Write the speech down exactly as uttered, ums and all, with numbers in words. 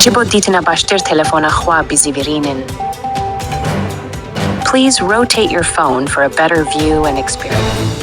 Ji bo dîtina baştir telefona xwe bizîvirînin. Please rotate your phone for a better view and experience.